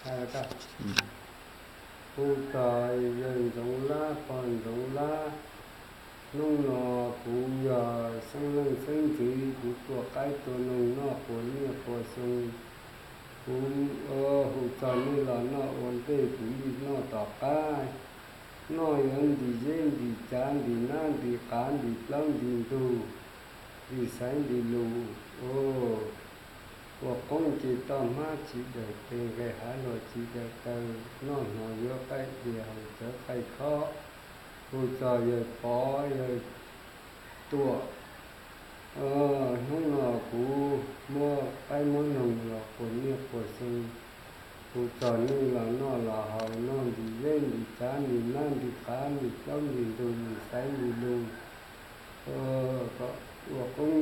Hu txog yawg Ntxoov Lab, pog Ntxoov Lab. Hnub no kuv yog xeeb leej xeeb ntxwv, kuv tua qaib tua noog noj quas niaj quas xyoo. Kuv hu txog nej los noj ua ntej, kuv yeej noj tom qab. Noj yuav ntim zeb ntim cav ntim nab ntim qav ntim plaub ntim ntug ntim xaiv ntim lus. Ua qoob ces toj hmab tsis dawm tes, nqes hav luas tsis dawm taw, noj hno yuav qaij dias haus cawv qaij khob. Hu txog yawg Pov yawg Tuam. Hnub no kuv muab qaib muab noog los quas niaj quas xyoo, hu txog nej los noj los haus, noj ntim zeb ntim cav ntim nab ntim qav ntim plaub ntim ntug ntim xaiv ntim lus. Kom ua qoob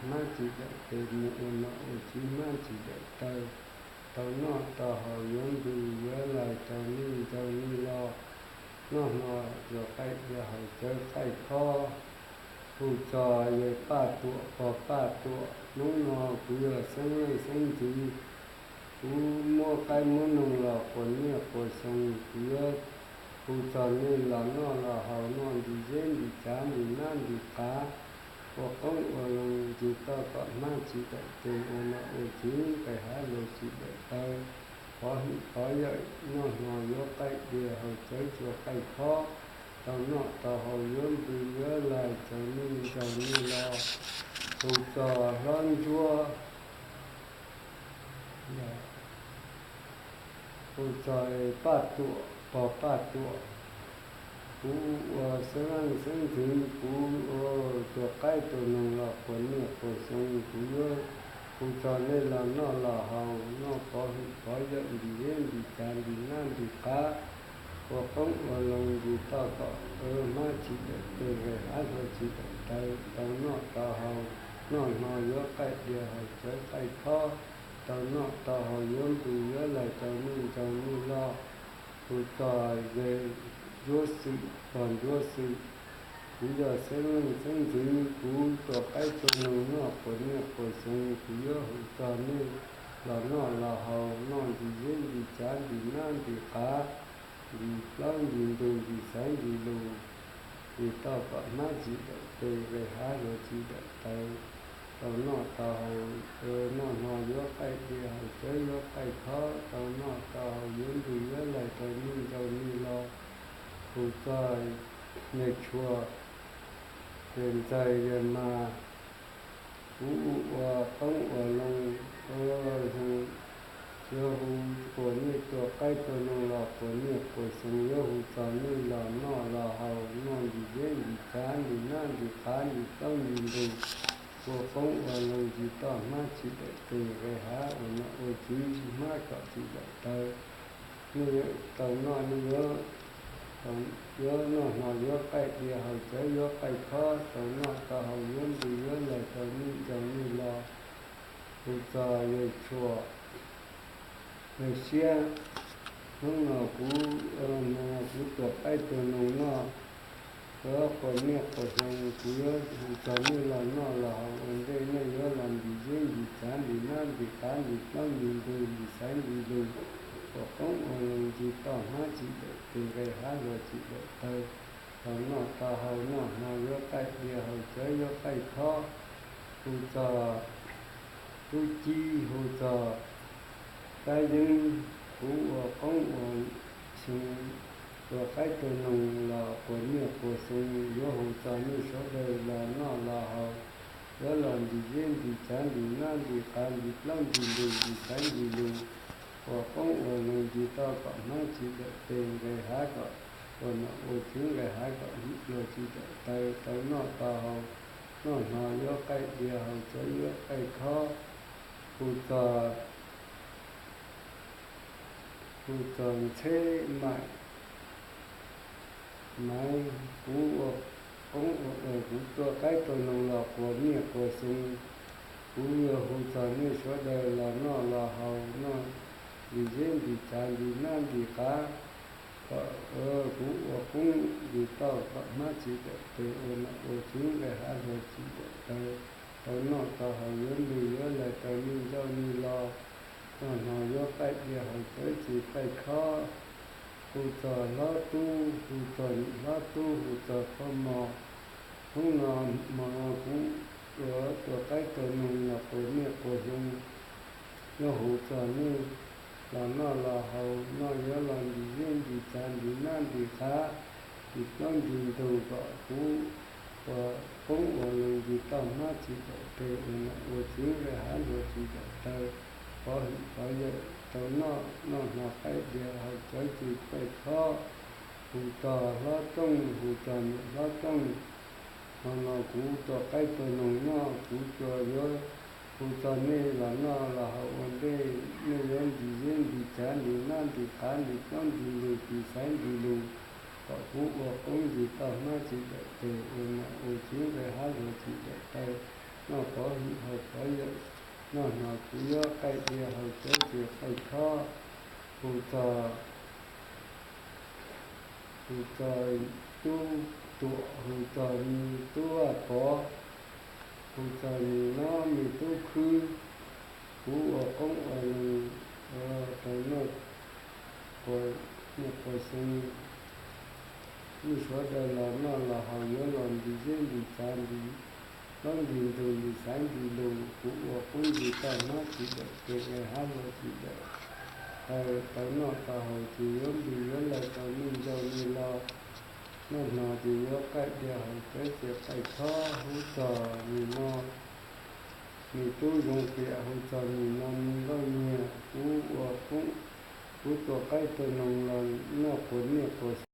hmab tsis dawm tes, mus ua nom ua tswv hmab tsis dawm taw, tau noj tau haus yuav npws yuav lais rau nej rau nej los, noj hno yuav qaij dias haus cawv qaij khob. Hu txog yawg Paj Tuam pog Paj Tuam. Hnub no kuv yog xeeb leej xeeb ntxwv, kuv muab qaib muab noog los quas niaj quas xyoo, kuv yuav hu txog nej los noj los haus, noj ntim zeb ntim cav ntim nab ntim qav, ua qoob ua loo nce toj kom hmab tsis dawm tes, ua nom ua tswv nqes hav luas tsis dawm taw, pov hwm pov yawm, noj hno yuav qaij dias haus cawv tsua qaij khob, tau noj tau haus yuav npws yuav lais rau nej rau nej los. Hu txog hlob ntsuab, hu txog Paj Tuam pog Paj Tuam. Kuv ua xeeb leej xeeb ntxwv, kuv ua tua qaib tua noog los quas niaj quas xyoo, kuv yuav hu txog nej los noj los haus, noj pov hwm pov yawm, ntim zeb ntim cav ntim nab ntim qav, ua qoob ua loo nce toj kom hmab tsis dawm tes, nqes hav luas tsis dawm taw, tau noj tau haus, noj hno yuav qaij dias haus cawv qaij khob, tau noj tau haus yuav npws yuav lais rau nej rau nej los. Hu txog yawg Ntsuab Xwm pog Ntsuab Xwm. Kuv yog xeeb leej xeeb ntxwv, kuv tua qaib tua noog noj quas niaj quas xyoo, kuv yuav hu txog nej los noj los haus, noj ntim zeb ntim cav ntim nab ntim qav, ntim plaub ntim ntug ntim xaiv ntim lus, nce toj kom hmab tsis dawm tes, nqes hav luas tsis dawm taw, tau noj tau haus, noj hno yuav qaij dias haus cawv yuav qaij khob, tau noj tau haus yuav npws yuav lais rau nej rau nej los. Hu txog yawg Tshua, yawg Ntxawg yawg Mas. Kuv ua qoob ua loo, yuav hu quas niaj tua qaib tua noog los quas niaj quas xyoo, yuav hu txog nej los noj los haus, noj ntim zeb ntim cav ntim nab ntim qav ntim plaub ntim ntug, ua qoob ua loo nce toj hmab tsis dawm tes, nqes hav ua nom ua tswv hmab kom tsis dawm taw. Nej tau noj nej yuav, yuav noj hno yuav qaij dias haus cawv yuav qaij khob, tau noj tau haus yuav npws yuav lais rau nej rau nej los. Hu txog yawg Tshua, yawg Siab. Hnub no kuv, kuv tua qaib tua noog noj, quas niaj quas xyoo, kuv yuav hu txog nej los noj los haus ua ntej, nej yuav los ntim zeb ntim cav ntim nab ntim qav ntim plaub ntim ntug ntim xaiv ntim lus, ua qoob ua loo nce toj hmab tsis dawm tes, nqes hav luas tsis dawm taw, tau noj tau haus, noj hno yuav qaij dias haus cawv yuav qaij khob. Hu txog tub Cib, hu txog Kab Yeeb, kuv ua qoob ua xyoo, tua qaib tua noog los quas niaj quas xyoo, yuav hu txog nej sawv daws los noj los haus, yuav los ntim zeb ntim cav ntim nab ntim qav ntim plaub ntim ntug ntim xaiv ntim lus, ua qoob ua loo nce toj kom hmab tsis dawm tes, nqes hav kom ua nom ua tswv nqes hav kom luas tsis dawm taw, tau noj tau haus, noj hno yuav qaij dias haus cawv yuav qaij khob. Hu txog, hu txog Ntxheb Maim, Maiv, kuv ua qoob, kuv tua qaib tua noog los quas niaj quas xyoo, kuv yuav hu txog nej sawv daws los noj los haus, noj ntim zeb ntim cav ntim nab ntim qav, kom kuv ua qoob nce toj kom hmab tsis dawm tes, ua nom ua tswv nqes hav luas tsis dawm taw, tau noj tau haus yuav npws yuav lais rau nej rau nej los. noj hno yuav qaij diav haus cawv ces qaij khob, hu txog hlob tub, hu txog niam hlob tub, hu txog pog mos. Hnub no, hmo no kuv ua tua qaib tua noog los quas niaj quas xyoo, yuav hu txog nej los noj los haus, noj yuav los ntim zeb ntim tsav ntim nab ntim qav, ntim plaub ntim ntug kom kuv ua qoob ua loo nce toj hmab txhim dawm tes, ua nom ua tswv nqaij hav luag txhim dawm taw, pov hwm pov yawm tau noj, noj hno qaij diav haus cawv ces qaij khob, hu txog hlob rooj, hu txog niam hlob rooj. Hmo no kuv tua qaib tua noog noj, kuv tsuas yuav hu txog nej los noj los haus ua ntej, nej yuav ntim zeb ntim tsav ntim nab ntim qav ntim plaub ntim ntug ntim xaiv ntim lus, kom kuv ua qoob nce toj hmab txhim dawm tes, ua nom ua tswv nqaij hav luag txhim dawm taw, noj pov hwm haus pov yawm, noj hno kuv yuav qaij diav haus cawv ces qaij khob, hu txog, hu txog tub Tuam, hu txog me tub Vaj Pov, hu txog me nob me tub Khwb, kuv ua qoob ua loo, ua tau noj quas niaj quas xyoo. Nej sawv daws los noj los haus yuav los ntim zeb ntim tsav ntim plaub ntim ntug ntim xaiv ntim lus, kuv ua qoob nce toj hmab txhim dawm tes nqaij hav luag txhim dawm taw, tau noj tau haus ces yuav nplig yuav laig rau nej ncauj nej lo. Noj hno ces yuav qaij diav haus cawv ces qaij khob, hu txog nim no me tub Zoo Tiam, hu txog nim no me nkauj nyiag, kuv ua qoob, kuv tua qaib tua noog los noj quas niaj quas xyoo.